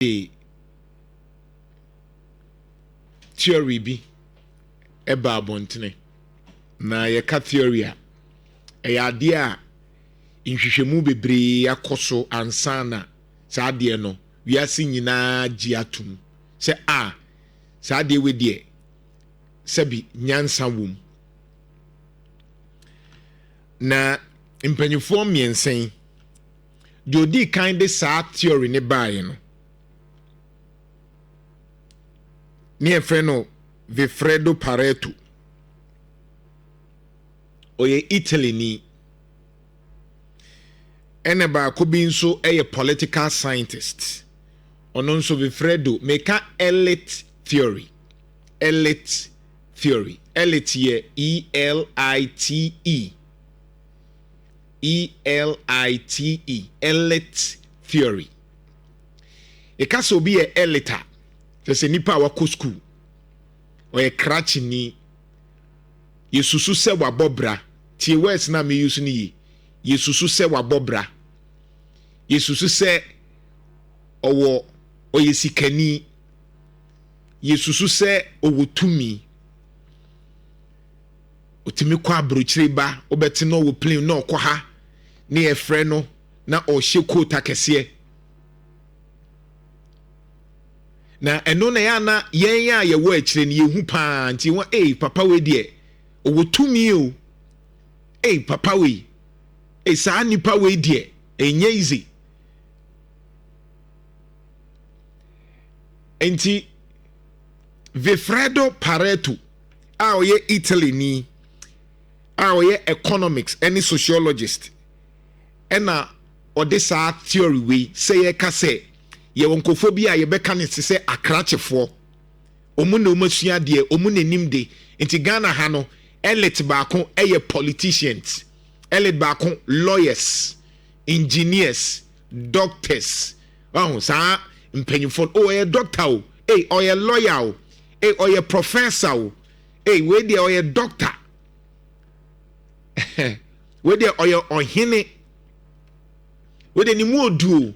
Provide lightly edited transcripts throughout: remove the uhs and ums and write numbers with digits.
de theory bi ba abɔntene. Na yɛka theory a, ɛyɛ adeɛ a nhwehwɛmu bebree akɔ so ansa na saa adeɛ no wiase nyinaa gye atom sɛ a saa adeɛ wei deɛ sɛbi nyansa wom. Na mpanyinfoɔ mmiɛnsa yi Deɛ ɔdii kan de saa theory no baeɛ no, ne yɛfrɛ no Vilfredo Pareto. Ɔyɛ Italy ni. Ɛna baako bi nso yɛ political scientist. Ɔno nso Vilfredo, meka elite theory. Elite theory. Elite yɛ E-L-I-T-E. E-L-I-T-E, elite theory. Yɛka sɛ obi yɛ elite a, kyerɛ sɛ nipa a wakɔ sukuu, ɔyɛ krakyeni, yɛsusu sɛ wabɔ bra. Tie words no a me use no yie. Yɛsusu sɛ wabɔ bra. Yɛsusu sɛ ɔwɔ ɔyɛ sikani. Yɛsusu sɛ ɔwɔ tumi. Ɔtumi kɔ aburokyire ba, wobɛte na ɔwɔ plane na ɔkɔ ha ne yɛfrɛ no na ɔhyɛ coat akɛseɛ. Na ɛno na ɛyɛ ana yɛn a yɛwɔ akyire no yɛhu paa nti wɔn ee papa wei deɛ ɔwɔ tumi o ee papa wei ee saa nipa wei deɛ ɛnyɛ easy. Nti Vilfredo Pareto a ɔyɛ Italyni a ɔyɛ economics ne sociologist ɛna ɔde saa theory wei sɛ yɛka sɛ yɛwɔ nkurɔfoɔ bi a yɛbɛka no te sɛ akrakyefoɔ wɔn na wɔn asua adeɛ wɔn na nim de nti Ghana ha no elite baako yɛ politicians elite baako lawyers engineers doctors wahu saa mpanyinfoɔ no ɔyɛ doctor o ei ɔyɛ lawyer o ei ɔyɛ professor o ei wei deɛ ɔyɛ doctor wei deɛ ɔyɛ ɔhene wei deɛ ne mu odu o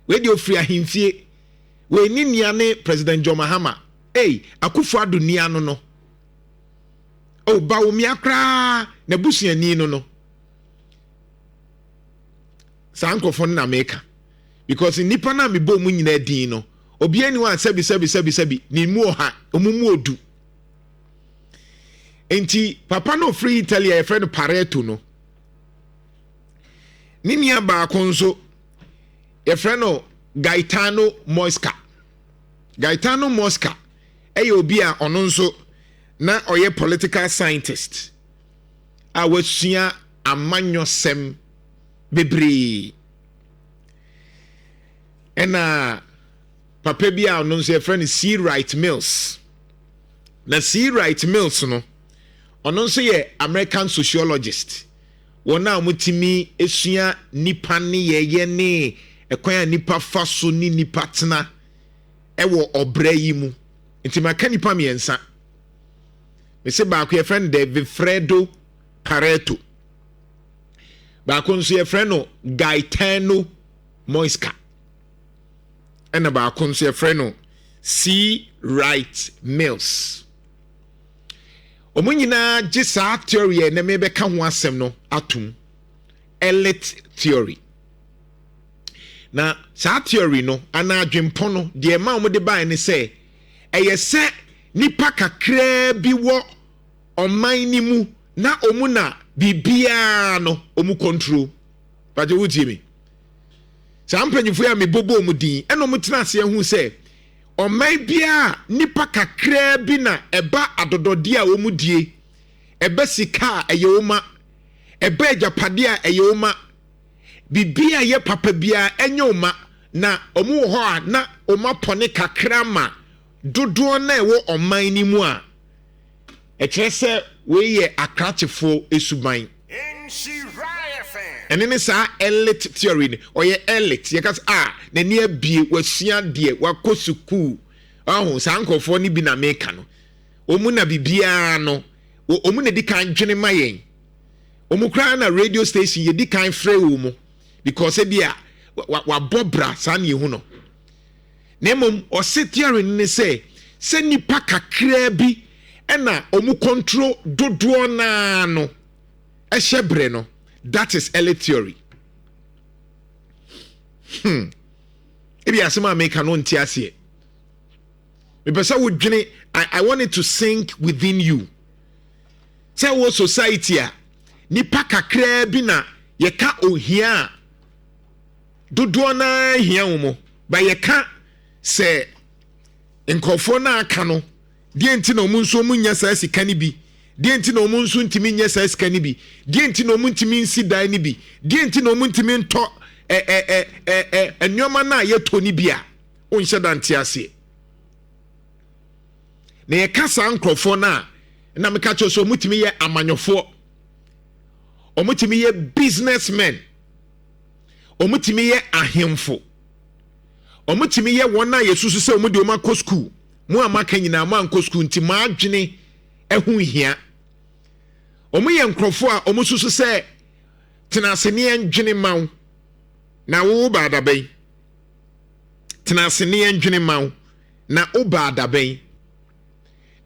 wei deɛ ofiri ahemfie wei ne nua ne President John Mahama ei Akufo Addo nua no no o Bawumia koraa n'abusuani no no. Saa nkurɔfoɔ no na meka because nnipa no a mebɔ mu nyinaa din no obiara ni hɔ a sɛbi sɛbi sɛbi sɛbi ne mu ɔha ɔmo mu odu. Nti papa no ofiri Italy a yɛfrɛ no Pareto no ne nua baako nso yɛfrɛ no Gaetano Mosca. Gaetano Mosca ɛyɛ obi a ɔno nso na ɔyɛ political scientist a wasua amanyɔsɛm bebree. Ɛna papa bi a ɔno nso yɛfrɛ no C. Wright Mills. Na C. Wright Mills no, ɔno nso yɛ American sociologist. Wɔn a wɔtumi sua nipa nneyɛeɛ ne ɛkwan a nipa fa so ne nipa tena ɛwɔ ɔbrɛ yi mu. Nti maka nipa mmiɛnsa. Mese baako yɛfrɛ no de Vilfredo Pareto. Baako nso yɛfrɛ no Gaetano Mosca. Ɛna baako nso yɛfrɛ no C. Wright Mills. Wɔn nyinaa gye saa theory a ɛnɛ mebɛka ho asɛm no atom. Elite theory. Na saa theory no anaa adwempɔ no deɛ ɛma wɔde baeɛ ne sɛ ɛyɛ sɛ nnipa kakraa bi wɔ ɔman no mu na wɔn na biribiara no wɔn control. Pàtó wotie mi? Saa mpanyinfoɔ yi a mebobɔ wɔn din ɛna wɔn tena aseɛ hu sɛ ɔman biara nnipa kakraa bi na ɛba adɔdɔdeɛ a wɔn die, ɛba sika a ɛyɛ wɔn ma, ɛba agyapadeɛ a ɛyɛ wɔn ma, biribi a ɛyɛ papa biara ɛnyɛ wɔn ma, na wɔn wɔ hɔ a na wɔn apɔne kakra ma dodoɔ no a ɛwɔ ɔman no mu a, ɛkyerɛ sɛ wei yɛ akrakyefoɔ suban. Ɛne ne saa elite theory no. Ɔyɛ elite. Yɛka sɛ, ah, n'ani abie, wasua adeɛ, wakɔ sukuu. Ɔho, saa nkurɔfoɔ no bi na meka no. Wɔn na biribiara no, wɔn na di kan dwene ma yɛn. Wɔn koraa na radio station yɛdi kan frɛ wɔn because ebi a wabɔ bra saa na yɛhu no. Na mmom ɔse theory no ne sɛ, sɛ nnipa kakraa bi na wɔn control dodoɔ no ara no hyɛ berɛ no, that is elite theory. Ebi asɛm a meka no nte aseɛ. Mepɛ sɛ wodwene, I want it to sink within you. Sɛ wɔ society a, nipa kakraa bi na yɛka ohia a, dodoɔ no ara hia wo mo. Ba yɛka sɛ nkurɔfoɔ no aka no, deɛ nti na wɔn nso wɔn nya saa sika no bi, deɛ nti na wɔn nso ntumi nyɛ saa sika no bi, deɛ nti na wɔn ntumi nsi dan no bi, deɛ nti na wɔn ntumi ntɔ ɛ ɛ ɛ ɛ ɛ nneɛma no a yɛtɔ no bi a, wonhyɛ da nte aseɛ. Na yɛka saa nkurɔfoɔ no a, na meka kyerɛ sɛ wɔtumi yɛ amanyɔfoɔ, wɔtumi yɛ businessmen, wɔtumi yɛ ahemfo, wɔtumi yɛ wɔn a yɛsusu sɛ wɔn de wɔn akɔ sukuu. Mo a moaka nyinaa mo ankɔ sukuu nti mo adwene ho nhia. Wɔyɛ nkurɔfoɔ a wɔsusu sɛ tena ase ne yɛndwene ma wo na wo baa dabɛn. Tena ase ne yɛndwene ma wo na wo baa dabɛn.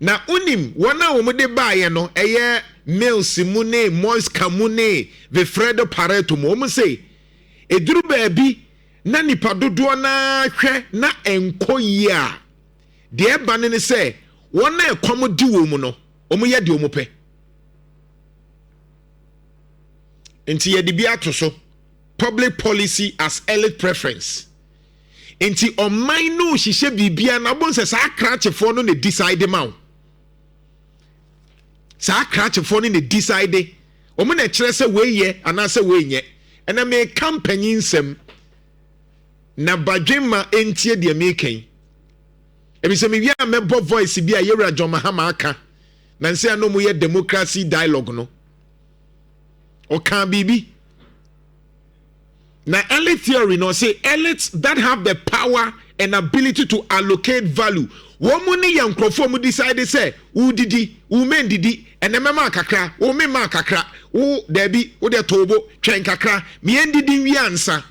Na wonim wɔn a wɔde baeɛ no, ɛyɛ Mills mu ne Mosca mu ne Vilfredo Pareto mu. Wɔn se ɛduru baabi na nipa dodoɔ no ara hwɛ na ɛnkɔ yie a, deɛ ɛba no ne sɛ wɔn a ɛkɔm de wɔn mu no, wɔyɛ deɛ wɔn pɛ. Nti yɛde bi ato so, public policy as elite preference. Nti ɔman no hyehyɛ biribiara na abom sɛ saa krakyefoɔ no na decide ma wo. Saa krakyefoɔ no na decide. Wɔn na ɛkyerɛ sɛ wei yɛ anaasɛ wei nyɛ. Ɛnna meka mpanyin nsɛm na badwemma ntie deɛ meka yi. Ebi sɛ mewie a mɛbɔ voice bi a yɛwura John Mahama aka na nsɛ a na wɔyɛ democracy dialogue no. Ɔkaa biribi. Na elite theory no ɔse elites that have the power and ability to allocate value. Wɔn mu ne yɛ nkurɔfoɔ mu decide sɛ wodidi, wo mendidi, ɛnɛ mɛma kakra, wo memma kakra, wo daabi, wo deɛ too bo, twɛn kakra, meɛndidi nwie ansa.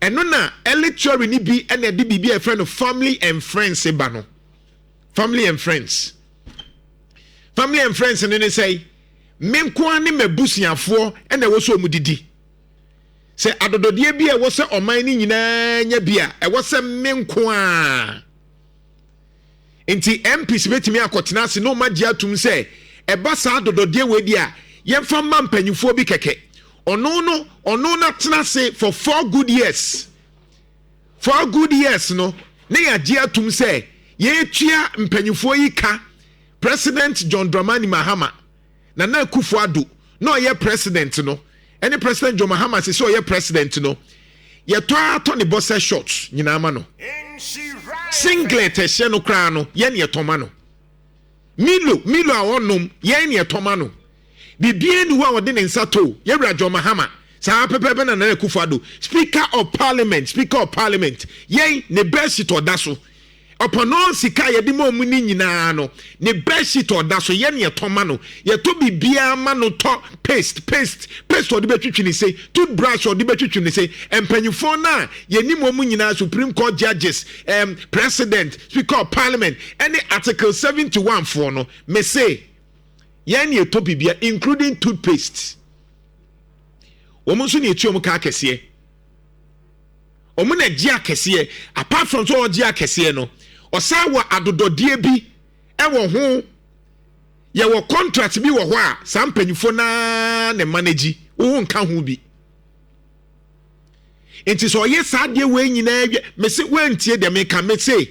Ɛno na elite theory no bi ɛna ɛde biribi a yɛfrɛ no family and friends ba no. Family and friends. Family and friends no ne sɛ, me nko ara ne m'abusuafoɔ ɛna ɛwɔ sɛ wɔn didi. Sɛ adɔdɔdeɛ bi a ɛwɔ sɛ ɔman no nyinaa nya bi a, ɛwɔ sɛ me nko ara. Nti MPs bɛtumi akɔtena ase na wɔagye atum sɛ ɛba saa adɔdɔdeɛ wei deɛ a, yɛmfa mma mpanyinfoɔ bi kɛkɛ. Ɔno no, ɔno no atena ase for 4 good years. 4 good years no, na yɛagye atum sɛ yɛtua mpanyinfoɔ yi ka. President John Dramani Mahama, Nana Akufo-Addo, na ɔyɛ president no, ɛne President John Mahama sɛ sɛ ɔyɛ president no, yɛtɔ atɔ ne boxer shorts nyinaa ma no. Singlet ɛhyɛ no koraa no, yɛn ne yɛtɔ ma no. Milo a ɔnom, yɛn ne yɛtɔ ma no. Biribiara ni hɔ a ɔde ne nsa to, yɛwura John Mahama. Saa pɛpɛɛpɛ na Nana Akufo-Addo, Speaker of Parliament, Speaker of Parliament, yɛn ne bedsheet ɔda so. Ɔpɔnɔ sika a yɛde ma ɔmu ne nyinaa no, ne bedsheet ɔda so, yɛn ne yɛtɔ ma no. Yɛtɔ biribiara ma no, tɔ paste, paste, paste ɔde bɛtwitwi ne se, toothbrush ɔde bɛtwitwi ne se. Mpanyinfoɔ no a yɛnim wɔn nyinaa, Supreme Court judges, President, Speaker of Parliament, ɛne Article 71 foɔ no, me se, yɛn ne yɛtɔ biribiara, including toothpaste. Wɔn nso ne yɛtua wɔn ka akɛseɛ. Wɔn na gye akɛseɛ. Apart from sɛ ɔgye akɛseɛ no, ɔsan wɔ adodɔdeɛ bi ɛwɔ ho. Yɛwɔ contract bi wɔ hɔ a saa mpanyinfoɔ naa na manage, wo nka ho bi. Nti sɛ ɔyɛ saa adeɛ wei nyinaa wie, mese woantie deɛ meka, mese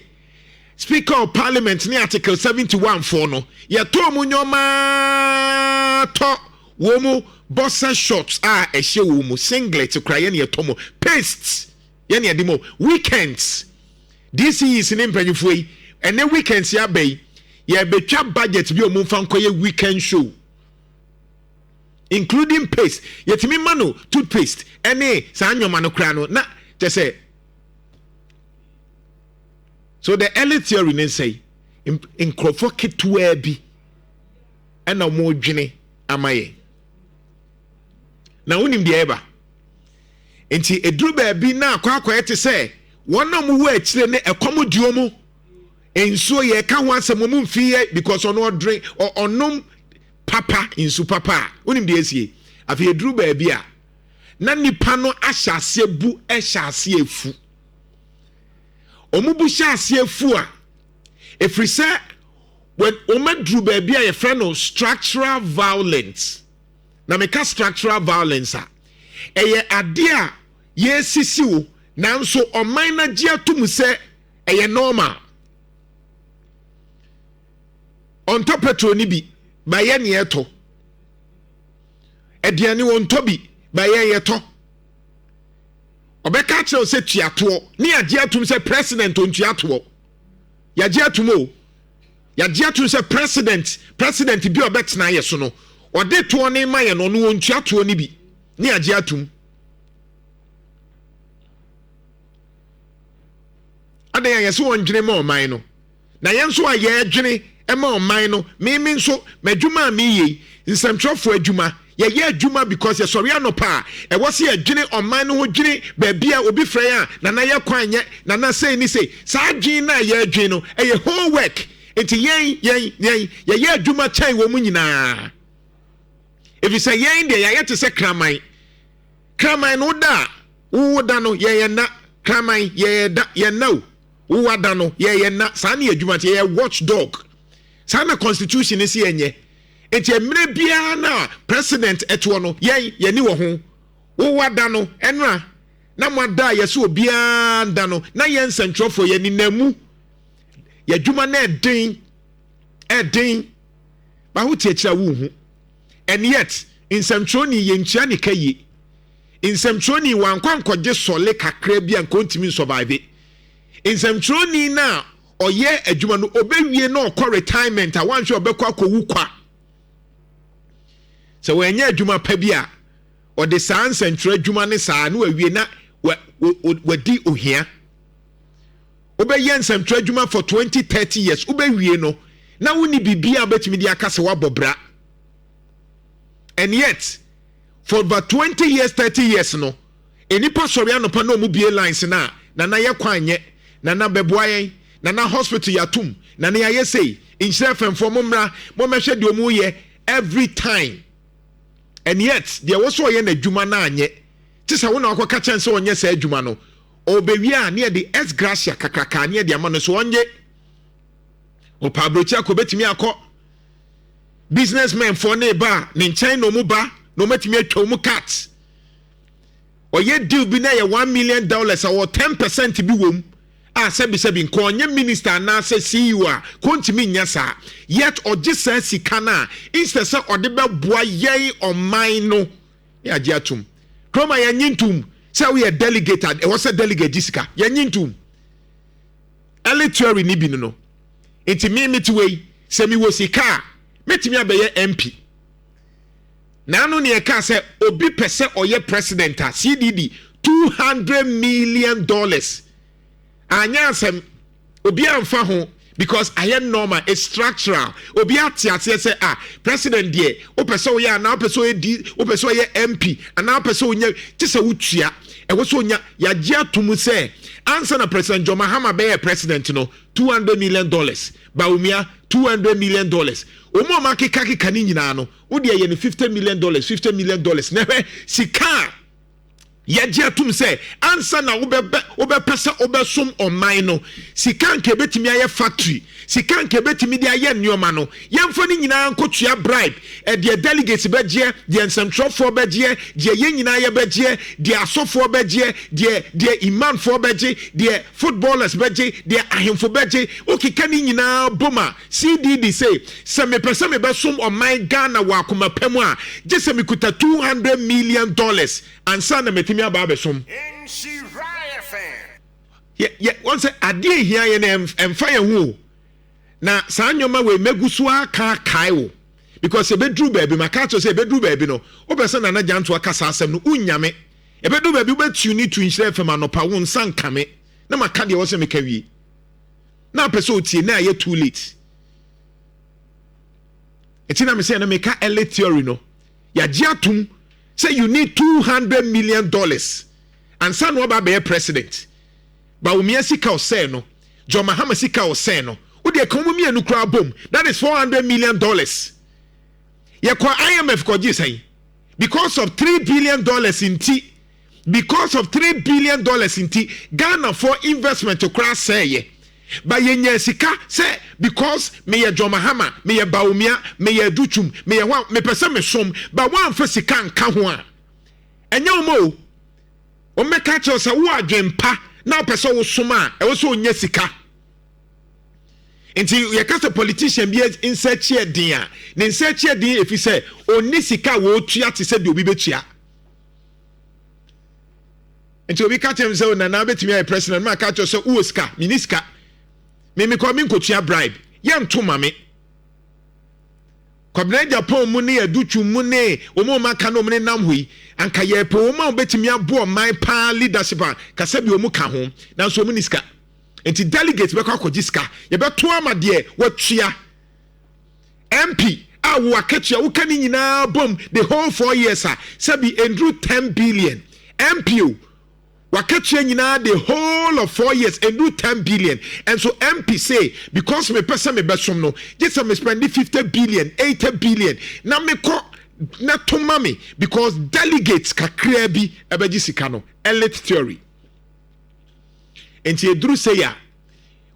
Speaker of Parliament ne Article 71 foɔ no, yɛtɔɔ mu nneɛma tɔ wɔn mu boxer shorts a ɛhyɛ wɔn mu, singlet kora yɛne yɛtɔ mu, paste yɛne yɛde mu, weekends, DCEs ne mpanyinfoɔ yi, ɛnɛ weekends yɛ aba yi, yɛbɛtwa budget bi a wɔn mfa nkɔyɛ weekend show, including paste, yɛtumi ma no toothpaste ɛne saa nneɛma no kora no, na kyɛ sɛ. So the early theory ne nsɛe nkurɔfoɔ ketewaa bi ɛna wɔdwene ama yɛn. Na wonim deɛ ɛba. Nti eduru baabi na akɔ akɔyɛ te sɛ Wɔn a wɔwɔ akyire ne ɛkɔm di wɔn. Nsuo yɛka ho asɛm wɔn mfi yɛ because ɔno ɔdren ɔnom papa nsu papa a wonim deɛ esie. Afei eduru baabi a na nipa no ahyɛ aseɛ bu ɛhyɛ aseɛ efu. Wɔn bu hyɛ aseɛ fu a efiri sɛ wɔn aduru baabi a yɛfrɛ no structural violence. Na meka structural violence a ɛyɛ adeɛ a yɛresisi wo nanso ɔman no agye ato mu sɛ ɛyɛ normal. Ɔntɔ petrol no bi ba yɛ neɛ ɛtɔ. Aduane wɔntɔ bi ba yɛn yɛtɔ. Ɔbɛka akyerɛ wo sɛ tuatoɔ ne yɛagye atom sɛ president ɔntua toɔ. Yɛagye atom o. Yɛagye atom sɛ president president bi a ɔbɛtena yɛ so no ɔde toɔ ne ma yɛ no ɔno ɔntua toɔ no bi ne yɛagye atom. Adɛn a yɛsɛ wɔndwene ma ɔman no na yɛn nso a yɛdwene ma ɔman no meme nso m'adwuma a meyɛ yi nsɛmtwerɛfoɔ adwuma yɛyɛ adwuma because yɛsɔre anɔpa a ɛwɔ sɛ yɛdwene ɔman no ho dwene baabi a obi frɛ yɛn a nana yɛ kwan nyɛ nana sei ne sei saa adwene no a yɛdwene no ɛyɛ whole work nti yɛn yɛn yɛn yɛyɛ adwuma kyɛn wɔn mu nyinaa ɛfiri sɛ yɛn deɛ yɛayɛ te sɛ kraman. Kraman no woda a wo da no yɛyɛ nna. Kraman yɛyɛ da yɛn nna o. Wo ada no yɛyɛ nna. Saa ne yɛ adwuma nti yɛyɛ watch dog. Saa na constitution no si yɛnyɛ. Nti mmerɛ biara no a president ɛtoɔ no yɛn yɛni wɔ ho. Wo ada no ɛnora na mo ada a yɛsɛ obiara nda no na yɛn nsɛntwerɛfoɔ yɛn nenam mu. Yɛ adwuma no ɛden ɛden. Baho te akyire a wonhu. And yet, nsɛmtwerɛni yɛntua ne ka yie. Nsɛmtwerɛni wankɔ ankɔgye sɔle kakra bi a nka ɔntumi nsɔvaive. Nsɛmtwerɛni no a ɔyɛ adwuma no ɔbɛwie na ɔkɔ retirement a wanhwɛ ɔbɛkɔ akɔwu kwa. Sɛ wanyɛ adwuma pa bi a ɔde saa nsɛmtwerɛ adwuma ne saa na wawie na wadi ohia. Wobɛyɛ nsɛmtwerɛ adwuma for 20 30 years wobɛwie no na wonni biribi a wobɛtumi de aka sɛ woabɔ bra. And yet for about 20 years 30 years no nnipa sɔre anɔpa na ɔmo bie lines na nana yɛ kwan nyɛ nana bɛboa yɛn nana hospital yɛatom nana yɛayɛ sei Nhyira fɛmfoɔ mo mmra mo mmɛhwɛ deɛ ɔmo yɛ every time. And yet deɛ ɛwɔ so ɔyɛ n'adwuma no anyɛ te sɛ wo na wakɔka kyɛn sɛ ɔnyɛ saa adwuma no ɔbɛwie a ne yɛde ex gratia kakraka ne yɛde ama no so ɔnye. Ɔpɛ aburokyi akɔ obɛtumi akɔ. Businessmen foɔ ne ba a ne nkyɛn na ɔmo ba na ɔmo atumi atwa ɔmo cut. Ɔyɛ deal bi na yɛ $1 million a wɔ 10% bi wɔ mu a sɛbisɛbi nka ɔnyɛ minister anaasɛ CEO a kɔntumi nyɛ saa, yet ɔgye saa sika no a instead sɛ ɔde bɛboa yɛn ɔman no ne agye atom kuroma yɛnye ntom sɛ woyɛ delegate a ɛwɔ sɛ delegate gye sika yɛnye ntom. Early theory ni bi no nti me mete wei sɛ mewɔ sika a mɛtumi abɛyɛ MP. Naano ne ɛka sɛ obi pɛ sɛ ɔyɛ president a CDD $200 million anyɛ asɛm obi amfa ho because ayɛ normal, it's structural. Obi ate aseɛ sɛ ah, president deɛ wopɛ sɛ woyɛ anaa wopɛ sɛ woyɛ d wopɛ sɛ woyɛ MP anaa wopɛ sɛ wonya te sɛ wotua ɛwɔ sɛ wonya. Yɛagye ato mu sɛ ansa na President John Mahama bɛyɛ president no, $200 million, Bawumia $200 million, wɔn a wɔn akekakeka ne nyinaa no wodeɛ yɛ no $50 million, $50 million. Na hwɛ sika a yɛgye atum sɛ ansa na wobɛbɛ wobɛpɛ sɛ wobɛsom ɔman no, sika nka ebɛtumi ayɛ factory, sika nka ebɛtumi de ayɛ nneɛma no, yɛmfa no nyinaa nkɔtua bribe. Ɛdeɛ delegates bɛgyeɛ, deɛ nsɛmtwerɛfoɔ bɛgyeɛ, deɛ yɛn nyinaa yɛbɛgyeɛ, deɛ asɔfoɔ bɛgyeɛ, deɛ imamfoɔ bɛgye, deɛ footballers bɛgye, deɛ ahemfo bɛgye, wokeka ne nyinaa bom a CDD sɛ mepɛ sɛ mebɛsom ɔman Ghana wɔ akoma pɛ mu a gye sɛ mekuta $200 million ansa na mɛtumi aba abɛsom. Yɛ wɔn sɛ adeɛ ehia yɛ no ɛmfa yɛn ho o. Na saa nneɛma wei mɛgu so aka akae wo because ebɛduru baabi ma ka kyerɛ sɛ ebɛduru baabi no wopɛ sɛ Nana Gyanto aka saa asɛm no wonyame. Ebɛduru baabi wobɛtu ne tu Nhyira FM anɔpa wo nsa nkame na maka deɛ wɔ sɛ meka wie na apɛ sɛ otie na ayɛ too late. Ɛti na mesɛ no meka early theory no yɛagye atom sɛ you need $200 million ansa na waba abɛyɛ president. Bawumia sika ɔsɛe no, John Mahama sika ɔsɛe no, wodeɛ ka wɔn mmienu koraa bom, that is $400 million. Yɛkɔ IMF kɔgye sɛn? Because of $3 billion nti, because of $3 billion nti, Ghanafoɔ investment koraa sɛeɛ. Ba yɛnya sika sɛ because meyɛ John Mahama, meyɛ Bawumia, meyɛ Adutwum, meyɛ hɔ a mepɛ sɛ mesom, ba woamfa sika nka ho a, ɛnyɛ wɔn o. Wɔmmɛka kyerɛ sɛ wo adwen pa na wopɛ sɛ wosom a, ɛwɔ sɛ onya sika. Nti yɛka sɛ politician bi nsa akyi ɛden a, ne nsa akyi ɛden efi sɛ ɔnni sika a wɔretua te sɛ deɛ obi bɛtua. Nti obi ka kyerɛ me sɛ Nana bɛtumi ayɛ president, ma ka kyerɛ sɛ wowɔ sika, menni sika. Me mekɔ menkɔtua bribe, yɛnto ma me. Kwabena Agyapong mu ne Adutwum mu ne wɔn a wɔaka no wɔn nenam hɔ yi, anka yɛpɛ wɔn a wɔbɛtumi aboa ɔman paa leadership a kasa bi wɔn ka ho, nanso wɔn ni sika. Nti delegates bɛkɔ akɔgye sika, yɛbɛto ama deɛ watua. MP a wo akatua woka ne nyinaa bom the whole 4 years a, sɛbi nduru 10 billion. MP o, wakatua nyinaa the whole of 4 years nduru 10 billion. And so MP say because mepɛ sɛ mebɛsom no, gye sɛ me spend 50 billion, 80 billion na mekɔ na to ma me because delegates kakraa bi ɛbɛgye sika no. Elite theory. Nti eduru sɛ ya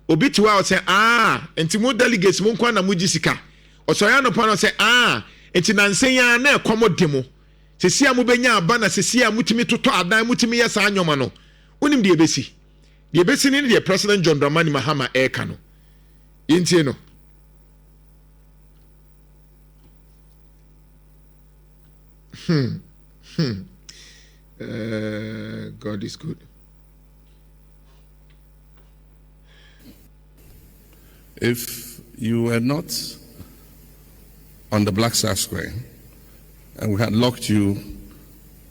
obi te hɔ a ɔsɛ, "Ah, nti mo delegates mo nkwa na mo gye sika." Ɔsɔre anɔpa no ɔsɛ, "Ah, nti nansa yi ara na ɛkɔm de mo, sisi a mobɛnya aba na sisi a motumi totɔ adan, motumi yɛ saa nneɛma no." Wonim deɛ ebesi? Deɛ ebesi ne deɛ President John Dramani Mahama ɛreka no, yɛntie no. God is good. If you were not on the Black Star Square and we had locked you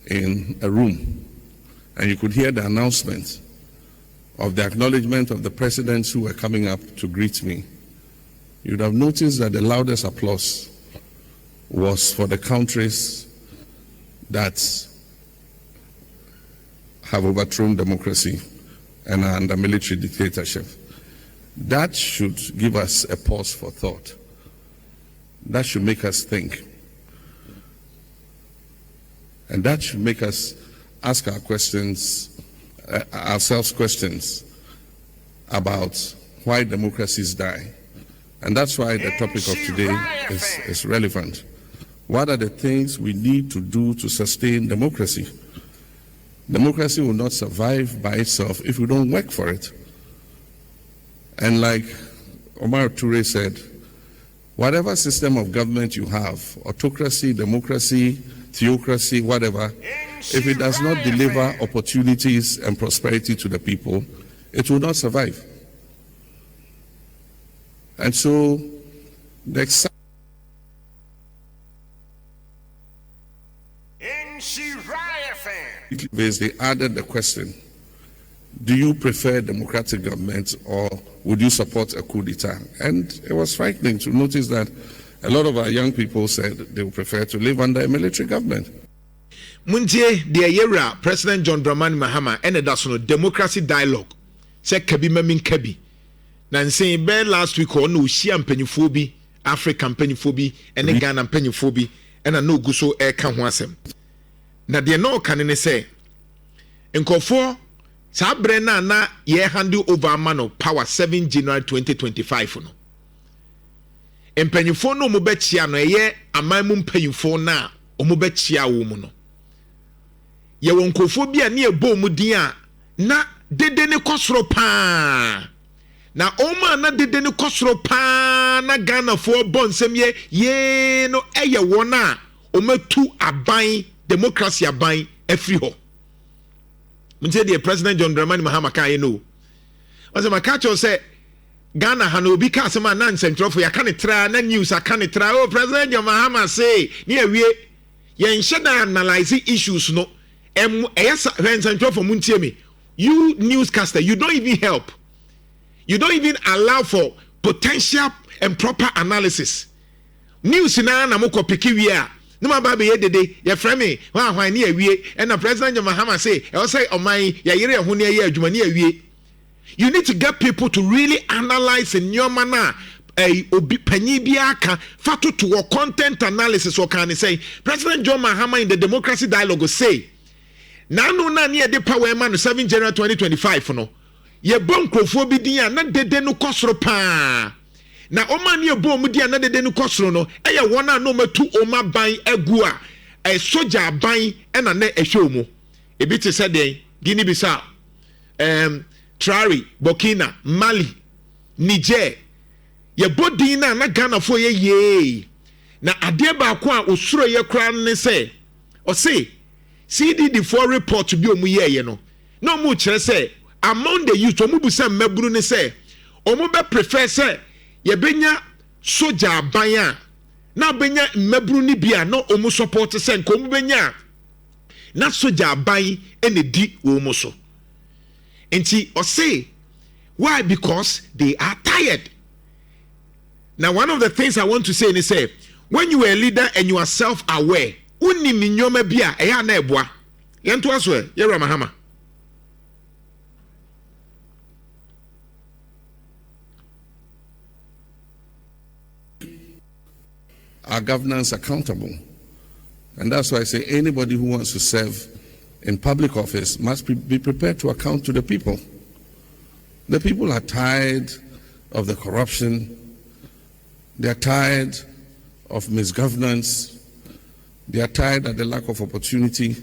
in a room and you could hear the announcement of the acknowledgement of the presidents who were coming up to greet me, you'd have noticed that the loudest applause was for the countries that have overthrown democracy and are under military dictatorship. That should give us a pause for thought. That should make us think. And that should make us ask our questions, ourselves questions about why democracies die. And that's why the topic of today is relevant. What are the things we need to do to sustain democracy? Democracy will not survive by itself if we don't work for it. And like Omar Toure said, whatever system of government you have, autocracy, democracy, theocracy, whatever, if it does not deliver opportunities and prosperity to the people, it will not survive. And so the they added the question, "Do you prefer democratic government or would you support a coup d'etat?" And it was frightening to notice that a lot of our young people said they would prefer to live under a military government. Muntie deɛ yɛwura President John Dramani Mahama ɛna da so no, democracy dialogue sɛ kabi ma mi nka bi na nsɛn bɛɛ last week hɔ na ohyia mpanyinfoɔ bi, Africa mpanyinfoɔ bi ɛne Ghana mpanyinfoɔ bi, ɛna na ogu so ɛreka ho asɛm. Na deɛ na ɔka ne ne sɛ nkurɔfoɔ saa berɛ no a na yɛ hand over ama no power 7 January 2025 no, mpanyinfoɔ no a wɔbɛkyia no, ɛyɛ aman mu mpanyinfoɔ no a wɔbɛkyia wɔn mu no, yɛwɔ nkurɔfoɔ bi a ne yɛbɔ wɔn din a na dede ne kɔ soro paa, na wɔn a na dede ne kɔ soro paa na Ghanafoɔ bɔ nsɛm yɛ yee no, ɛyɛ wɔn a wɔatu aban, democracy aban afiri hɔ. Nti deɛ President John Dramani Mahama kaa yɛ no, ɔsɛ maka kyerɛw sɛ Ghana ha no, obi ka asɛm a na nsɛntwerɛfo yɛaka ne tra na news aka ne tra, "Oh, President John Mahama say," ne awie, yɛnhyɛ da analyse issues no. Ɛyɛ sa hwɛ, nsɛntwerɛfo mu ntie me. You newscaster, you don't even help, you don't even allow for potential and proper analysis. News naa na mokɔ pick wie a ne ma ba bɛyɛ dede, yɛfrɛ me hwan ahwan ne awie, ɛna President John Mahama say ɛwɔ sɛ ɔman yɛyere ɛho ne ɛyɛ adwuma ne awie. You need to get people to really analyse nneɛma no a ɛyi obi panyin bi aka fa toto wɔ content analysis. Ɔka ne sɛn? President John Mahama in the democracy dialogue say n'ano na ne yɛde power ma no 7 January 2025 no, yɛbɔ nkurɔfoɔ bi din a na dede no kɔ soro paa, na wɔn a ne yɛbɔ wɔn din a na dede no kɔ soro no yɛ wɔn a na wɔatu wɔn aban agu a sogya aban na na ɛhwɛ wɔn. Ebi te sɛ deɛn? Guinea Bissau, Traore, Burkina, Mali, Niger. Yɛbɔ din no a na Ghanafoɔ yɛ yee. Na adeɛ baako a osuro yɛ koraa ne sɛ, ɔse CDD foɔ report bi a wɔn yɛɛyɛ no, na wɔn kyerɛ sɛ among the youth, wɔn busa mmabunu ne sɛ wɔn bɛ prefer sɛ yɛbɛnya sogya aban a na abɛnya mmabunu no bi a na wɔn support sɛ nka wɔn bɛnya a na sogya aban na di wɔn so. Nti ɔse why? Because they are tired. Now one of the things I want to say ne sɛ, when you are a leader and you are self-aware, wonim nneɛma bi a ɛyɛ a na ɛboa. Yɛntoa so ɛ, Yɛwura Mahama. Our governance accountable. And that's why I say anybody who wants to serve in public office must be prepared to account to the people. The people are tired of the corruption. They are tired of misgovernance. They are tired at the lack of opportunity.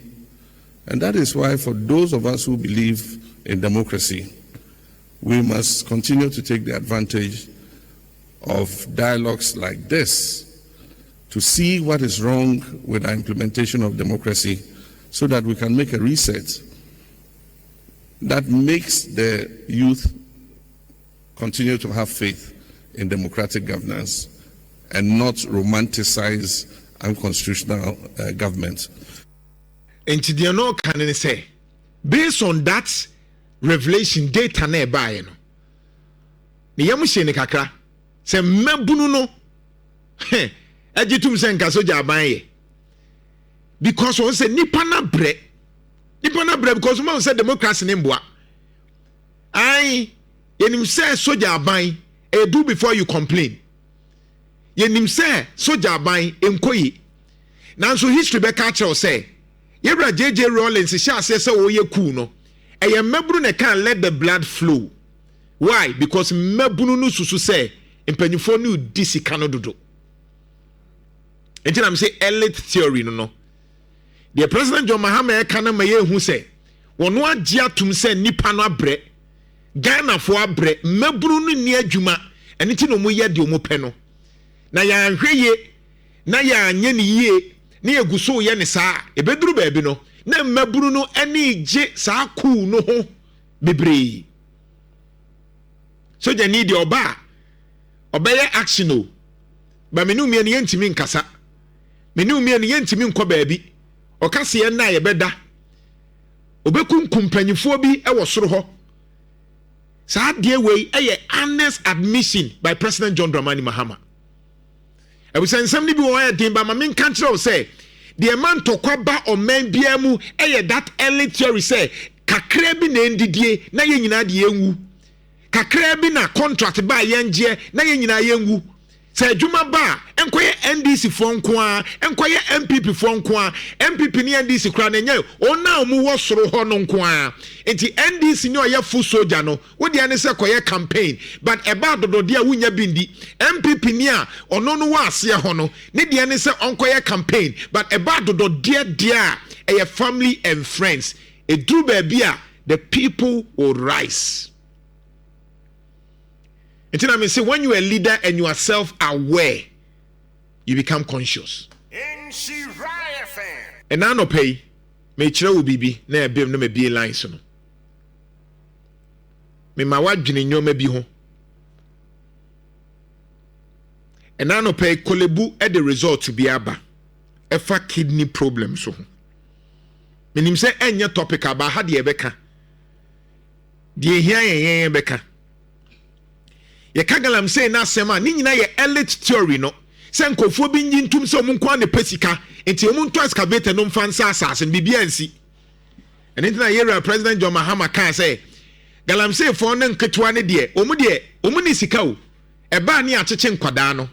And that is why for those of us who believe in democracy, we must continue to take the advantage of dialogues like this to see what is wrong with our implementation of democracy so that we can make a reset that makes the youth continue to have faith in democratic governance and not romanticize unconstitutional government. Nti deɛ no ɔka ne sɛ, based on that revelation data na ɛbaeɛ no, ne yam hyɛ ne kakra sɛ mmabunu no agye tum sɛ nka sogya aban yɛ, because wɔn sɛ nipa na brɛ, nipa na brɛ, because wɔn sɛ democracy ne mboa. Ayi, yɛnim sɛ sogya aban ɛyɛ do before you complain. Yɛnim sɛ sogya aban nkɔ yi, nanso history bɛka akyerɛw sɛ yɛwura JJ Rawlings hyɛ aseɛ sɛ wɔyɛ coup no, ɛyɛ mmabunu na ɛka "Let the blood flow". Why? Because mmabunu no susu sɛ mpanyinfoɔ no di sika no dodo. Nti na sɛ elite theory no, deɛ President John Mahama ɛka no ma yɛhu sɛ wɔn agye atum sɛ nipa no abrɛ, Ghanafoɔ abrɛ, mmabunu no nni adwuma. Ɛno ti na wɔn yɛ deɛ wɔn pɛ no, na yɛanhwɛ yie na yɛanyɛ ne yie na yɛgu so yɛ ne saa, ebɛduru baabi no na mmabunu no ani gye saa coup no ho bebree. Sogyani deɛ, ɔba a ɔbɛyɛ action o, ba me ne mmienu yɛntumi nkasa, me ne mmienu yɛntumi nkɔ baabi. Ɔka se yɛn na yɛbɛda, obɛkunkum mpanyinfoɔ bi wɔ soro hɔ. Saa adeɛ wei yɛ honest admission by President John Dramani Mahama. Ɛbusɛ nsɛm no bi wɔ hɔ yɛ den ba ma menka kyerɛ wo sɛ deɛ ɛma ntɔkwa ba ɔman biara mu yɛ that elite theory sɛ kakra bi na ɛndidie na yɛn nyinaa de yɛnwu, kakra bi na contract ba a yɛngyeɛ na yɛn nyinaa yɛnwu, sɛ adwuma ba a nkɔyɛ NDC foɔ nko a, nkɔyɛ NPP foɔ nko a, NPP ne NDC koraa na ɛnyɛ wɔn a wɔn wɔ soro hɔ no nko a. Nti NDC ne ɔyɛ full soldier no, wodeɛ ne sɛ kɔyɛ campaign, but ɛba adododeɛ a wonya bi ndi. NPP ni a ɔno no wɔ aseɛ hɔ no, ne deɛ ne sɛ ɔnkɔyɛ campaign, but ɛba adododeɛ deɛ a ɛyɛ family and friends. Ɛduru baabi a the people will rise. Nti na me say, when you are a leader and you are self-aware, you become conscious. Ɛna anɔpa yi mekyerɛ wo biribi na ɛbɛm na mabie lines no, mema woadwene nneɛma bi ho. Ɛna anɔpa yi Korle Bu de result bi aba ɛfa kidney problem so ho. Menim sɛ ɛnyɛ topic aba ha deɛ, ɛbɛka deɛ ehia yɛn yɛn bɛka. Yɛka galamsey no asɛm a, ne nyinaa yɛ elite theory no sɛ nkurɔfoɔ bi nyi ntum sɛ ɔmo nko ara na pɛ sika, nti ɔmo ntɔ excavator no mfa nsa asase no, biribiara nsi. Ɛno nti na yɛwura President John Mahama kaa sɛ Galamseyfoɔ no nketewa no deɛ, wɔn deɛ, wɔn ni sika o. Ɛbaa ne akyekye nkwadaa no.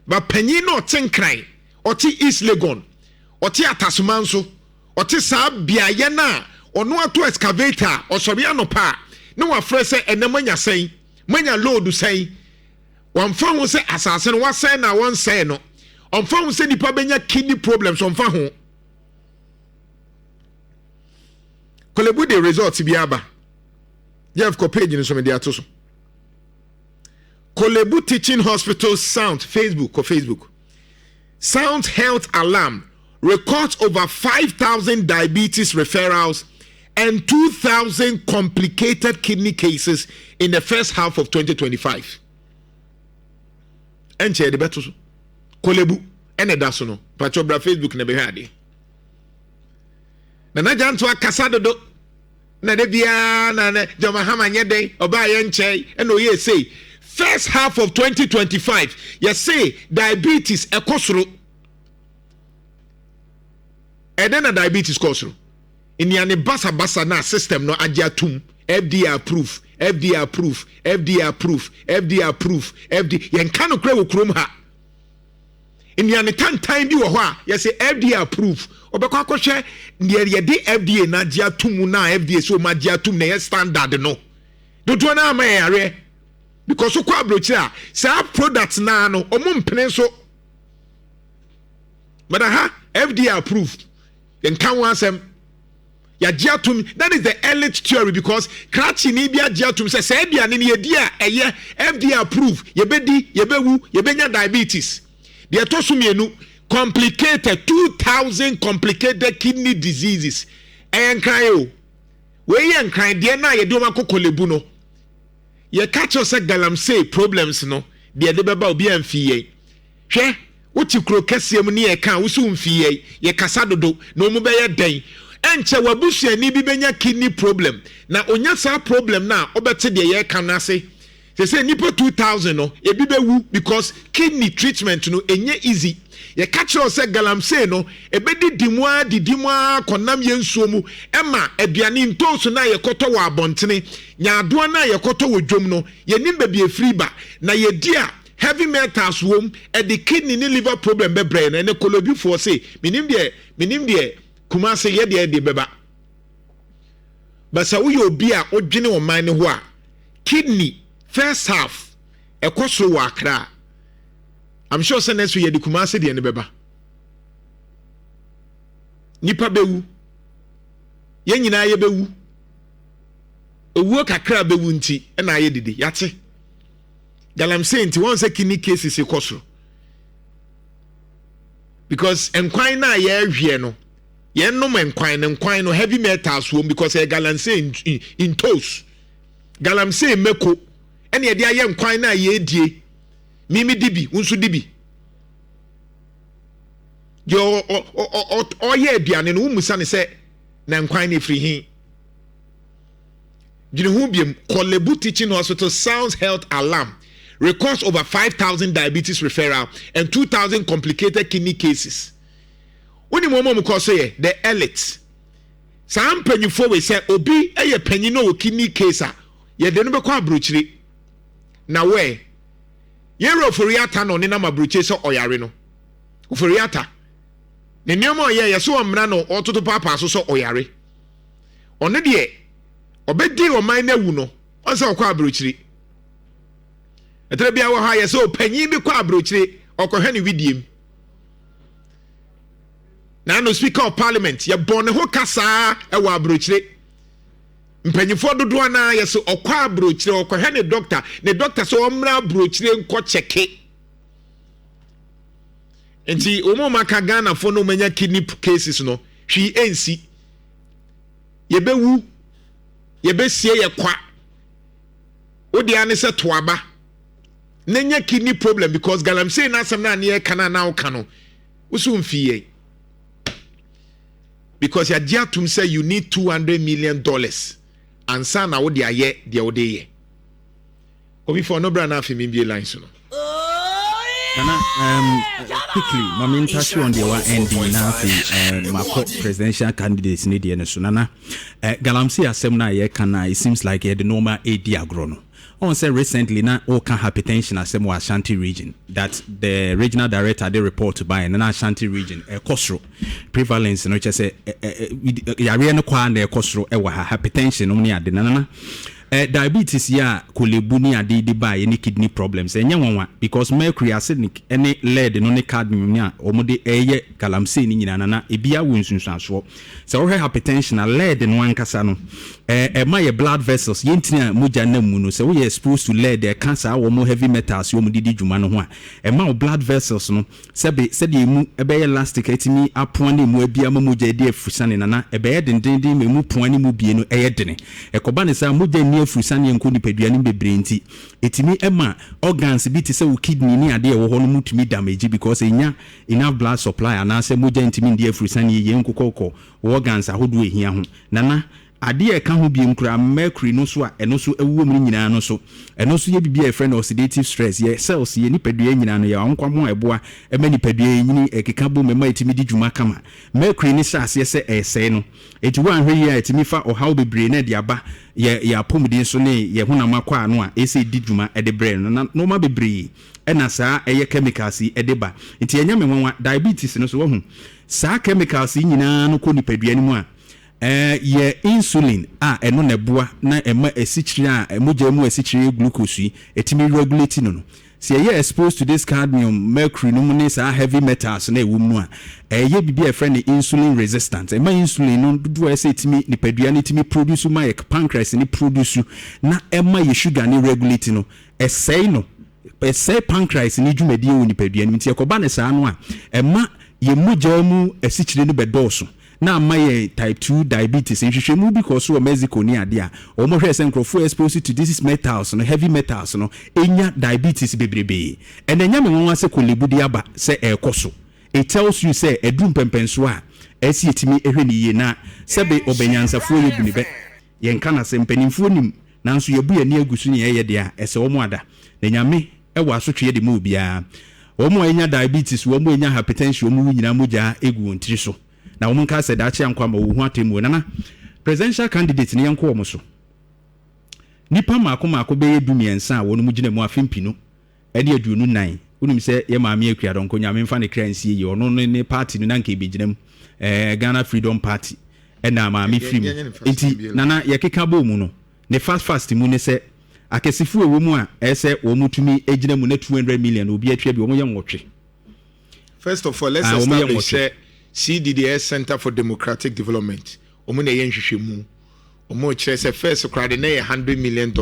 Ba panyin na ɔte Nkran, ɔte East Legon, ɔte Atasoma nso, ɔte saa beaeɛ no a ɔno ato excavator a ɔsɔre anɔpa a na wafrɛ sɛ ɛnɛ moanya sɛn, moanya load sɛn. Wɔmfa ho sɛ asase no wasɛe na wɔnsɛe no. Ɔmfa ho sɛ nipa bɛnya kidney problems, ɔmfa ho. Korle-Bu de results bi aba. Jeff kɔ page no so mede ato so. Korle-Bu Teaching Hospital Sound Facebook kɔ Facebook. Sound Health Alarm records over 5,000 diabetes referrals and 2,000 complicated kidney cases in the first half of 2025. Ɛnkyɛ yɛde bɛto so. Korle-Bu ɛna ɛda so no. Patro bra Facebook na bɛhwɛ adeɛ. Nana Gyanto akasa dodo. Na de biara na na John Mahama nyɛ dɛn ɔbaa yɛ nkyɛn ɛna ɔyɛ esei. First half of 2025 yɛse diabetes ɛkɔ soro. Ɛdɛn na diabetes kɔ soro? Nnuane basabasa na system no agye atum. FDA approve, FDA approve, FDA approve, FDA approve, FDA. Yɛnka no korɛ wɔ kurom ha. Nnuane tantan bi wɔ hɔ a yɛsɛ FDA approve. Ɔbɛkɔ akɔhwɛ deɛ yɛde FDA na agye atum na FDA sɛ ɔmo agye atum na ɛyɛ standard no. Dodoɔ no ama yɛ yareɛ. Because wokɔ aburokyire a saa product naa no ɔmo mpene so. But aha FDA approve. Yɛnka ho asɛm. Yɛagye atum. That is the elite theory because krakye ni bi agye atum sɛ saa aduane no yɛdi a ɛyɛ FDA approve. Yɛbɛdi, yɛbɛwu, yɛbɛnya diabetes. Deɛ ɛtɔ so mmienu, complicated 2000 complicated kidney diseases. Ɛyɛ nkran o. Wei yɛ nkran deɛ no a yɛde wɔn akɔ Korle-Bu no. Yɛka kyerɛ sɛ galamsey problems no deɛ ɛde bɛba obi amfi yɛn. Hwɛ, wote kuro kɛseɛ mu ne yɛka a wosi mfi yɛn, yɛkasa dodo na wɔn bɛyɛ dɛn? Ɛnkyɛ w'abusuani bi bɛnya kidney problem na onya saa problem no a wobɛte deɛ yɛreka no ase. Sɛ sɛ nipa 2000 no ebi bɛwu because kidney treatment no ɛnyɛ easy. Yɛka kyerɛ wo sɛ galamsey no ɛbɛdidi mu ara didi mu ara kɔnam yɛn nsuo mu ɛma aduane ntooso no a yɛkɔtɔ wɔ abɔntene, nyaadoa no a yɛkɔtɔ wɔ dwom no, yɛnim baabi ɛfiri ba na yɛdi a heavy metals wom, ɛde kidney ne liver problem bɛbrɛ no. Ɛnɛ Korle-Bufoɔ se menim deɛ menim deɛ Kumase yɛ deɛ de bɛba. But sɛ woyɛ obi a wodwene ɔman no ho a, kidney first half ɛkɔ soro wɔ Accra. I'm sure sɛ next week yɛde Kumase deɛ no bɛba. Nipa bɛwu. Yɛn nyinaa yɛbɛwu. Owuo kakra bɛwu nti ɛna ayɛ dede. Yate. Galamsey nti wɔn sɛ kidney cases kɔ soro. Because nkwan no a yɛrehwɛ no, yɛnom nkwan no, nkwan no heavy metals wɔ mu because ɛyɛ galamsey ntos. Galamsey mako ɛna yɛde ayɛ nkwan no a yɛredie. Mimi di bi, wo nso di bi. Deɛ ɔyɛ aduane no, wommisa ne sɛ na nkwan no ɛfiri he. Dwene ho biem, Korle-Bu Teaching Hospital sounds health alarm records over 5,000 diabetes referral and 2,000 complicated kidney cases. Wonim wɔn a wɔkɔ so yɛ the elite. Saa mpanyinfoɔ wei sɛ obi yɛ panyin na ɔwɔ kidney case a yɛde no bɛkɔ aburokyire. Na wɛ yɛwura Ofori-Atta na ɔnenam aburokyire sɛ ɔyare no. Ofori-Atta ne nneɛma ɔyɛ yɛ so ɔmmra na ɔtoto paapaa so sɛ ɔyare. Ɔno deɛ ɔbɛdi ɔman no awu no ɔn sɛ ɔkɔ aburokyire. Ɛtɛrɛ bia wɔ hɔ a yɛ sɛ ɔpanyin bi kɔ aburokyire ɔkɔhwɛ ne widiem. Na ano speaker of parliament yɛbɔ ne ho kasaa ɛwɔ aburokyire. Mpanyinfoɔ dodoɔ naa yɛ sɛ ɔkɔ aburokyire ɔkɔhwɛ ne doctor, ne doctor sɛ ɔmmra aburokyire nkɔ kyɛke. Nti wɔn a wɔaka Ghanafoɔ na wɔanya kidney cases no hwee nsi. Yɛbɛwu, yɛbɛsie yɛ kwa. Wo deɛ ne sɛ to aba na nya kidney problem because galamsey n'asɛm na aneɛ ka na na woka no woso mfi yɛn because yɛagye atom sɛ you need $200 million ansa na wode ayɛ deɛ wode yɛ. Obi fɔ no bra na afei membie lines no. Oh, yeah. Nana, quickly, ma me ntase on deɛ wa end na afei makɔ presidential candidates ne deɛ no so. Nana, galamsey asɛm no a yɛka no a, it seems like yɛde nneɛma ɛredi agorɔ no. Ɔn sɛ recently na ɔka hypertension asɛm wɔ Ashanti Region, that the regional director de report baeɛ no, na Ashanti Region ɛkɔ soro. Prevalence no kyɛ sɛ yareɛ no kɔ a na ɛkɔ soro ɛwɔ ha, hypertension no ne ade. Nana, diabetes yi a Korle Bu ne ade de baeɛ ne kidney problems, ɛnyɛ nwanwa because mercury, arsenic ne lead no ne cadmium ne a wɔde ɛyɛ galamsey no nyinaa, nana, ebi awo nsunsuansoɔ. Sɛ wohwɛ hypertension a, lead no ankasa no ɛma yɛ blood vessels, yɛntini a mogya nam mu no, sɛ woyɛ exposed to lead, ɛka saa wɔn heavy metals wɔn didi dwuma no ho a, ɛma wo blood vessels no, sɛbe, sɛdeɛ emu ɛbɛyɛ elastic, ɛtumi apoa ne emu abi ama mogya adi afusane, nana, ɛbɛyɛ dendenden ma emu poa ne mu bie no ɛyɛ dene. Ɛkɔba ne saa, mogya nni afusane nkɔ nipadua no bebree, nti ɛtumi ɛma organs bi te sɛ wo kidney ne adeɛ ɛwɔ hɔ no mu tumi damage because ɛnya enough blood supply anaasɛ mogya ntumi ndi afusane yie nkokɔkɔ organs ahodoɔ ehia ho. Nana, adeɛ a ɛka ho biem koraa, mercury no so a ɛno so ɛwɔ mu no nyinaa no so, ɛno nso yɛ biribi a yɛfrɛ no oxidative stress. Yɛ cells, yɛ nipadua nyinaa no, yɛ ankwamo a ɛboa ɛma nipadua yɛ nyini, ɛkeka bom, ɛma ɛtumi di dwuma kama. Mercury ne hyɛ aseɛ sɛ ɛsɛe no, eti wɔanhwɛ yie a, ɛtumi fa ɔhaw bebree na ɛde aba yɛ apɔmuden so ne yɛ honam akɔ ano a ɛsɛ di dwuma ɛde brɛ no. Na nneɛma bebree ɛna saa ɛyɛ chemicals yi ɛde ba, nti ɛnyɛ me nwanwa diabetes no so. Wɔho saa chemicals yi nyinaa no kɔ nipadua no mu a, yɛ insulin a ɛno na ɛboa na ɛma asikyire a mogya mu asikyire glucose yi ɛtumi regulate no, sɛ yɛyɛ exposed to this cadmium, mercury no mu ne saa heavy metals na ɛwɔ mu no a, ɛyɛ biribi a yɛfrɛ no insulin resistant. Ɛma insulin no dodoɔ a ɛsɛ ɛtumi nipadua no ɛtumi produce ma yɛ pancreas ne produce na ɛma yɛ sugar ne regulate no, ɛsɛe no, ɛsɛe pancreas ne dwumadie wɔ nipadua no mu. Nti ɛkɔba ne saa no a, ɛma yɛ mogya mu asikyire no bɛdɔɔso na ama yɛ type 2 diabetes. Nhwehwɛmu bi kɔ so wɔ Mexico ne adeɛ a wɔn hwɛ sɛ nkurɔfoɔ exposed to these metals no, heavy metals no, enya diabetes bebrebee. Ɛna ɛnya me nwanwa sɛ Korle Bu de aba sɛ ɛrekɔ so. It tells you sɛ ɛduru mpɛmpɛnsoɔ a ɛsi etimi ehwɛ ne yie. Na sɛbe, ɔbɛnyansafoɔ yɛ bu ne bɛ yɛnka na sɛ mpanimfoɔ nim, nanso yɛbu yɛn ani agu so ne yɛyɛ deɛ a ɛsɛ wɔn ada na Nyame ɛwɔ asotwe de ma obiara. Wɔn a ɛnya diabetes, wɔn a ɛnya hypertension, wɔn wu nyinaa, mogya egu wɔn tiri so na wɔn nka sɛ daakye ankɔ ama wɔn ho atemmuo. Nana, presidential candidate ne yɛnkɔ wɔn so, nipa mmaako mmaako bɛyɛ 13 a wɔn mu gyina mu afe 2024. Wonim sɛ yɛ maame Akua Dɔnko, Nyame mfa ne kra nsie yie, ɔno ne party no na nka ebɛgyina mu, Ghana Freedom Party, ɛna maame firi mu. Nti nana, yɛkeka bɔ mu no ne fast fast mu ne sɛ akɛsefoɔ ɛwɔ mu a ɛyɛ sɛ wɔn tumi gyina mu na 200 million obi atwa bi, wɔn yɛ 8. First of all, let's establish sɛ CDD, Center for Democratic Development, wɔn na ɛyɛ nhwehwɛmu. Wɔn kyerɛ sɛ first koraa de na yɛ $100 million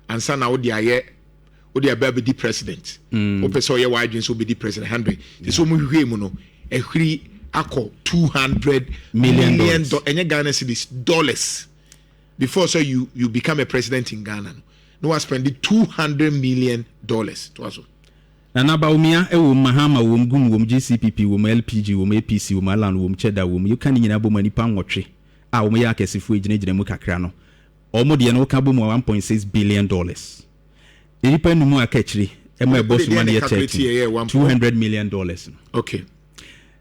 ansa na wɔde ayɛ, wode aba abɛdi president. Wopɛ sɛ ɔyɛ w'adwene sɛ wobɛdi president, 100 te sɛ wɔn hwehwɛ mu no, ɛhwiri akɔ 200 million, ɛnyɛ Ghana cedis, dollars. Before so you become a president in Ghana no, no wa spend $200 million to aso. Nana, Bawumia ɛwɔ mu, Mahama wɔ mu, Gum wɔ mu, GCPP wɔ mu, LPG wɔ mu, APC wɔ mu, Alan wɔ mu, Cheddar wɔ mu. Yɛka ne nyinaa bɔ mu a, nipa 8 a wɔn yɛ akɛsefoɔ gyinagyina mu kakra no, wɔn deɛ no woka bɔ mu a, $1.6 billion. Nipa num a aka akyire ɛma ɛbɔ so ma no yɛ 13, $200 million no.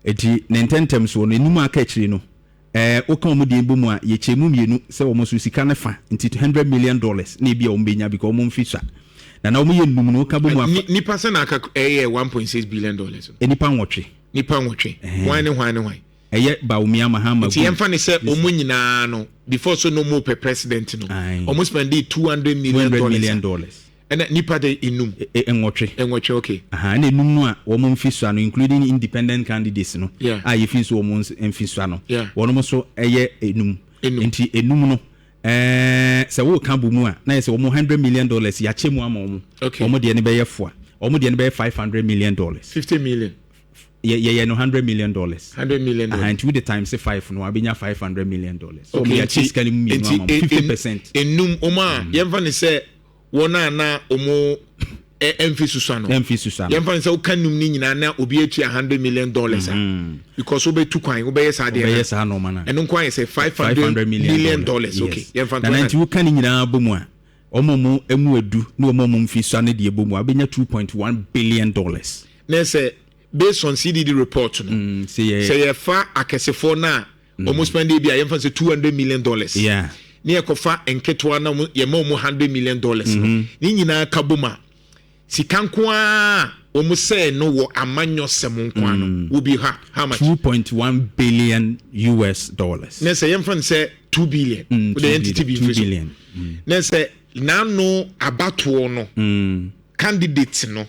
Eti ne ntɛntɛm soɔ no, enum a aka akyire no, woka wɔn deɛ bɔ mu a, yɛkyɛ mu mmienu sɛ wɔn nso sika ne fa, nti $100 million na ebi a wɔn bɛnya because wɔn mfi sa na wɔn yɛ num no, woka bɔ mu afa. Nipa sɛ na aka ɛyɛ $1.6 billion? Nipa 8. Nipa 8, hwan ne hwan ne hwan? Ɛyɛ Bawumia, Mahama. Nti yɛmfa ne sɛ ɔmo nyinaa no, before so no mo pɛ president no, ɔmo spend $200 million. $200 million. Ɛna nipa de enum? 8. 8, okay. Ɛna enum no a wɔn mfi so ano, including independent candidates no a yɛfi nso wɔn mfi so ano, wɔn nso ɛyɛ enum. Nti enum no, sɛ wɔka bɔ mu a, na yɛ sɛ wɔn $100 million yɛakyɛ mu ama wɔn. Wɔn deɛ no bɛyɛ foa, wɔn deɛ no bɛyɛ $500 million. 50 million. Yɛyɛ no $100 million. $100 million. Nti wode times five no, wabɛnya $500 million. So okay, yɛakyɛ sika no mu mmienu ama mo, 50%. Enum wɔn a yɛmfa ne sɛ wɔn a na wɔn ɛmfi susua no. Ɛmfi susua no. Yɛmfa ne sɛ woka num ne nyinaa na obi atua $100 million a, because wobɛtu kwan, wobɛyɛ saa deɛ. Wobɛyɛ saa nɔɔma no. Ɛno nko ayɛ sɛ $500 million. Okay, yɛmfa nto. Na nti woka ne nyinaa bɔ mu a, Wɔn a wɔn mu adu ne wɔn a wɔn mfe sua no deɛ bɔ mu a, wobɛnya $2.1 billion. Na sɛ based on CDD report no, sɛ sɛ yɛfa akɛsefoɔ no a wɔn spend bi a, yɛmfa sɛ $200 million, ne yɛkɔfa nketewa na yɛma wɔn $100 million no, ne nyinaa ka bom a, sika nko ara wɔn sɛɛ no wɔ amanyɔsɛm nko ara no will be how much? US$2.1 billion. Na sɛ yɛmfa no sɛ 2 billion, wode yɛn tete bi 2 mfiri so billion. Na sɛ n'ano abatoɔ no, candidate no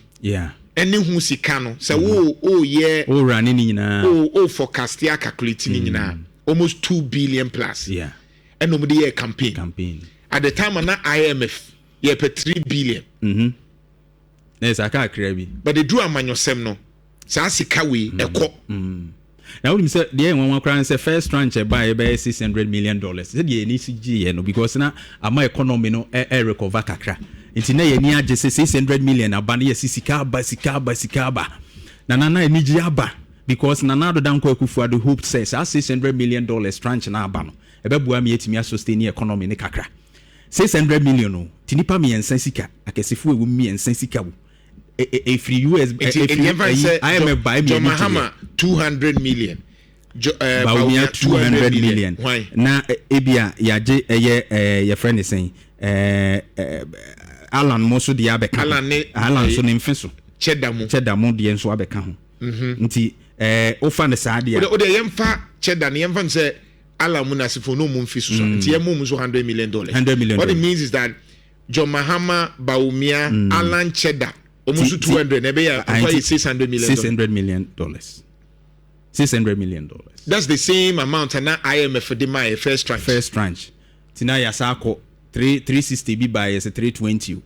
ɛne ho sika no, sɛ wo oyɛ owura ne ne nyinaa, o forecast a, calculate ne nyinaa, almost 2 billion plus ɛna wɔn de yɛ campaign. Campaign. At the time na IMF yɛpɛ 3 billion. Na ɛsɛ aka akra bi. But eduru amanyɔsɛm no, saa sika wei ɛkɔ. Na wonim sɛ deɛ nwanwa koraa ne sɛ first tranche ɛbaa yɛbɛyɛ $600 million, sɛdeɛ yɛni si gyeeɛ no, because na ama economy no ɛ recover kakra, nti na yɛni agye sɛ 600 million aba no, yɛsi sika aba, sika aba, sika aba, na anigye aba because Nana Addo Dankwa Akufo-Addo hope sɛ saa $600 million tranche na aba no ɛbɛboa mi yɛtumi asustain economy ne kakra. 600 million o, ti nipa mmiɛnsa sika, akɛsefoɔ ɛwɔ mmiɛnsa sika wo ɛfiri US, nti ɛfiri yɛmfa no sɛ IMF ba. John Mahama 200 million, Bawumia 200 million. Why? Na ebia yagye ɛyɛ yɛfrɛ ne sɛn, Alan mo so deɛ abɛka ho. Alan ne Alan so ne mfe so Kyɛda mu. Kyɛda mo deɛ nso abɛka ho. Nti wofa no saa deɛ a, Wode yɛmfa Kyɛda no, yɛmfa no sɛ Alan mu n'asefo no mu mfi so so, nti yɛn mu nso $100 million. $100 million. What it means is that John Mahama, Bawumia, Alan Cheddar, ɔmo nso 200 na ɛbɛyɛ Ah, akɔ nti yɛ $600 million. $600 million, $600 million. That's the same amount na IMF de maa yɛ first tranche. First tranche, nti na yɛasa akɔ 3 360 bi ba, yɛ sɛ 320 o,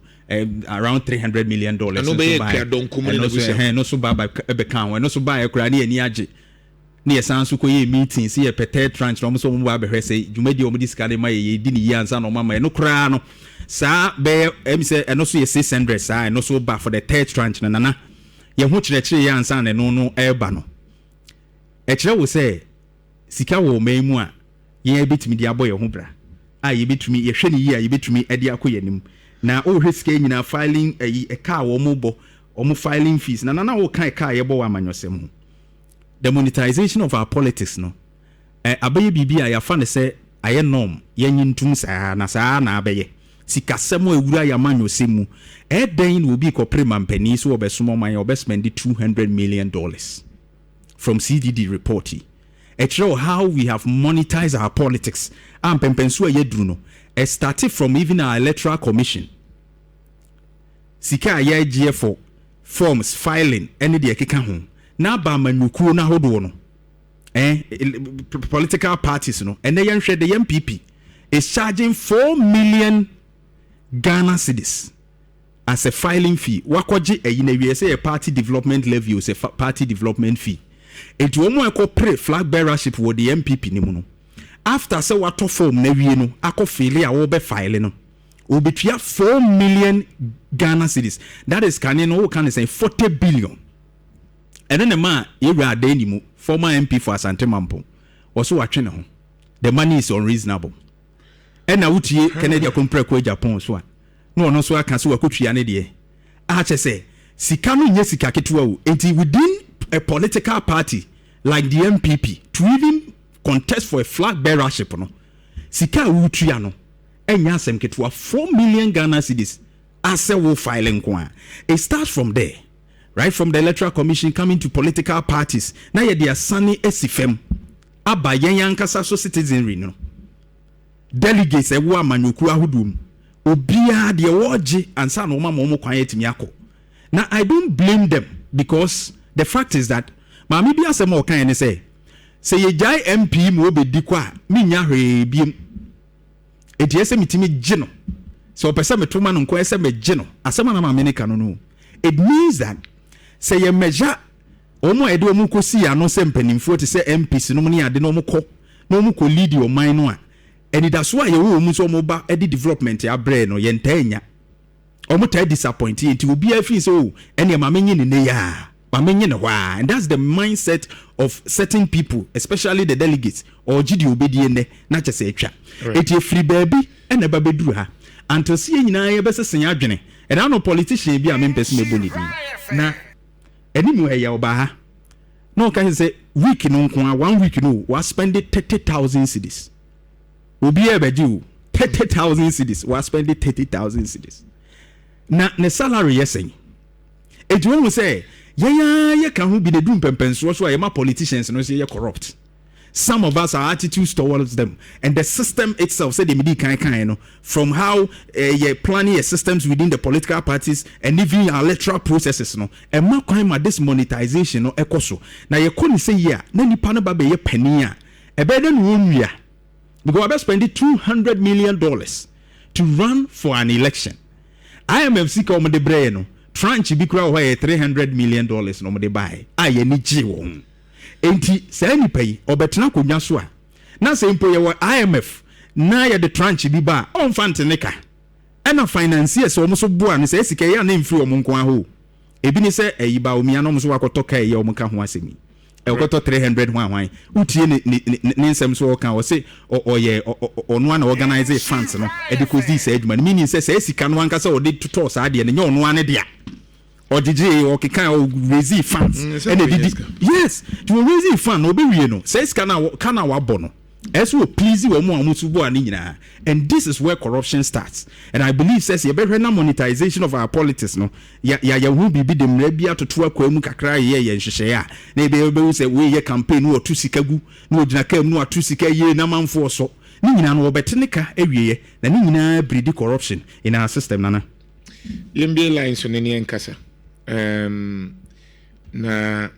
around $300 million. Ɛno nso bɛyɛ baeɛ. Akuadɔnkum ne Ɛno nso n'abusua. Ɛhɛn, ɛno nso ba bɛka ho. Ɛno nso baeɛ koraa ne yɛni agye ne yɛsan so kɔyɛ meeting sɛ yɛpɛ third tranche, na ɔmo sɛ ɔmo ba abɛhwɛ sɛ dwumadi a ɔmo de sika de ma yɛ, yɛdi ne yie ansa na ɔmo ama. Ɛno koraa no saa bɛyɛ ɛmi sɛ ɛno so yɛ 600 saa. Ɛno so ba for the third tranche no, nana yɛn ho kyerɛkyerɛ yɛ ansa na ɛno no ɛreba no. Ɛkyerɛ wo sɛ sika wɔ ɔman mu a yɛn bɛtumi de abɔ yɛn ho bra a, yɛbɛtumi yɛhwɛ ne yie a, yɛbɛtumi de akɔ yɛn anim. Na wohwɛ sika yi nyinaa, filing ɛyi, ɛka a wɔn bɔ, wɔn filing fees, na nana wɔka ɛka a yɛbɔ wɔ amanyɔsɛm ho, the monetization of our politics no, abɛyɛ biribi a yɛafa no sɛ ayɛ norm. Yɛnyi ntum saa na saa na abɛyɛ sikasɛm a ewura yɛ amanyɔsɛm mu. Ɛdɛn na obi kɔpere mampanin so wɔbɛsom ɔman a ɔbɛspend $200 million? From CDD report yi, ɛkyerɛ wo how we have monetized our politics a mpɛmpɛnso a yɛduru no. It started from even our Electoral Commission, sika a yɛgyeɛ for forms filing ɛne deɛ ɛkeka ho, na aba amanyɔkuo no ahodoɔ no, political parties no. Ɛnɛ yɛnhwɛ, the NPP is charging 4 million Ghana cedis as a filing fee. Wakɔgye ɛyi na wie sɛ yɛ party development levy o, sɛ party development fee. Eti wɔn a ɛkɔ pere flag bearership wɔ the NPP ne mu no, after sɛ watɔ form na wie no, akɔ fill a wɔbɛ file no, obetua 4 million Ghana cedis. That is, kane no wɔka ne sɛn, 40 billion. Ɛno ne ma yɛwura adan ne mu, former MP for Asante Mampong, wɔso watwe ne ho. The money is unreasonable. Ɛna wotie Kennedy Akompreko Agyapong so a, na ɔno nso aka so wakɔtua ne deɛ akyɛ sɛ sika no nyɛ sika ketewa o. Nti within a political party like the NPP, to even contest for a flag bearership no, sika a wotua no ɛnyɛ asɛm ketewa. 4 million Ghana cedis asɛ wo file nko a. It starts from there, right from the Electoral Commission coming to political parties, na yɛde asane asi fam aba yɛn ankasa so citizenry no, delegates ɛwɔ amanyɔkuo ahodoɔ mu, obiara deɛ wɔregye ansa na wɔn ama wɔn kwan atumi akɔ. Na I don't blame them, because the fact is that maame bi asɛm a ɔka yɛn ne sɛ sɛ yɛgyae MP mu obɛdi kɔ a, menya hwee biem, eti ɛsɛ metumi gye no sɛ ɔpɛ sɛ meto ma no nko, ɛsɛ megye no. Asɛm a na maame ne ka no, it means that sɛ yɛ measure wɔn a yɛde wɔn kɔ si ano sɛ mpanimfoɔ te sɛ MPs nom ne ade na wɔn kɔ na wɔn kɔ lead ɔman no a, anidasoɔ a yɛwɔ wɔn mu sɛ wɔn ba de development abrɛ no, yɛn taa nya. Wɔn taa disappoint yɛn, nti obiara fi sɛ o, ɛnneɛ maame nye ne ne yaa, maame nye ne hɔ a. And that's the mindset of certain people, especially the delegates. Ɔgye deɛ obedie nnɛ na kyɛ sɛ atwa. Eti efiri baabi ɛna ɛba bɛduru ha. Until sɛ yɛn nyinaa yɛbɛsesa yɛn adwene. Ɛna ano politician bi a mempɛ sɛ mɛbɔ ne din na anim ɛyɛ ɔbaa ha na ɔka sɛ week no nko a, one week no, wa spend 30,000 cedis. Obiara bɛgye o, 30,000 cedis, wa spend 30,000 cedis, na ne salary yɛ sɛn? Eti wɔn sɛ yɛn ara yɛ ka ho bi na edu mpɛmpɛnsoɔ so a yɛma politicians no nso yɛ corrupt. Some of us, our attitudes towards them and the system itself, sɛ deɛ medi kan kan no, from how yɛ planning yɛ systems within the political parties and even our electoral processes no, ɛma kwan ma this monetization no ɛkɔ so. Na yɛkɔ ne sɛ yie a, na nipa no ba bɛyɛ panin a, ɛbɛyɛ dɛ ne wɔn nwia, because wabɛ spend $200 million to run for an election. IMF sika wɔn de brɛ yɛ no, tranche bi kura wɔ hɔ yɛ $300 million na wɔn de baeɛ a yɛn gye wɔn. Nti saa nipa yi ɔbɛtena akonnwa so a, na sɛ mpo yɛwɔ IMF na yɛde tranche bi ba a, ɔmfa nte ne ka. Ɛna financiers wɔn nso boa no sɛ sika yi a, na mfiri wɔn nko aho. Ebi ne sɛ ɛyi ba omia na wɔn nso wakɔtɔ kaa yi a wɔn ka ho asɛm yi, ɛkɔtɔ 300 ho ahwan. Wotie ne nsɛm so, ɔka ɔse ɔyɛ ɔno ana organize funds no ɛde kɔdi saa adwuma no, meaning sɛ saa sika no ankasa ɔde totɔɔ saa adeɛ no, nyɛ ɔno ane dea. Ɔgyegye, ɔkeka, ɔraise funds ɛna didi. Yes, nti ɔraise fund na ɔbɛwie no, saa sika no a ka na wabɔ no, ɛsɛ wɔ please wɔn a wɔn so bɔ a ne nyinaa. And this is where corruption starts. And I believe sɛ yɛbɛhwɛ na monetization of our politics no, yɛ yɛ ho biribi de mmerɛ bi atoto akwa mu kakra, yɛ yɛn nhyehyɛeɛ a, na yɛbɛyɛ bɛhu sɛ wei yɛ campaign no, wɔto sika gu na wɔgyina kaa mu na wɔato sika yie na amanfoɔ so ne nyinaa no, wɔbɛte ne ka awieɛ na ne nyinaa breed corruption in our system, Nana. Yɛmbie line so ne ne yɛnkasa na yɛn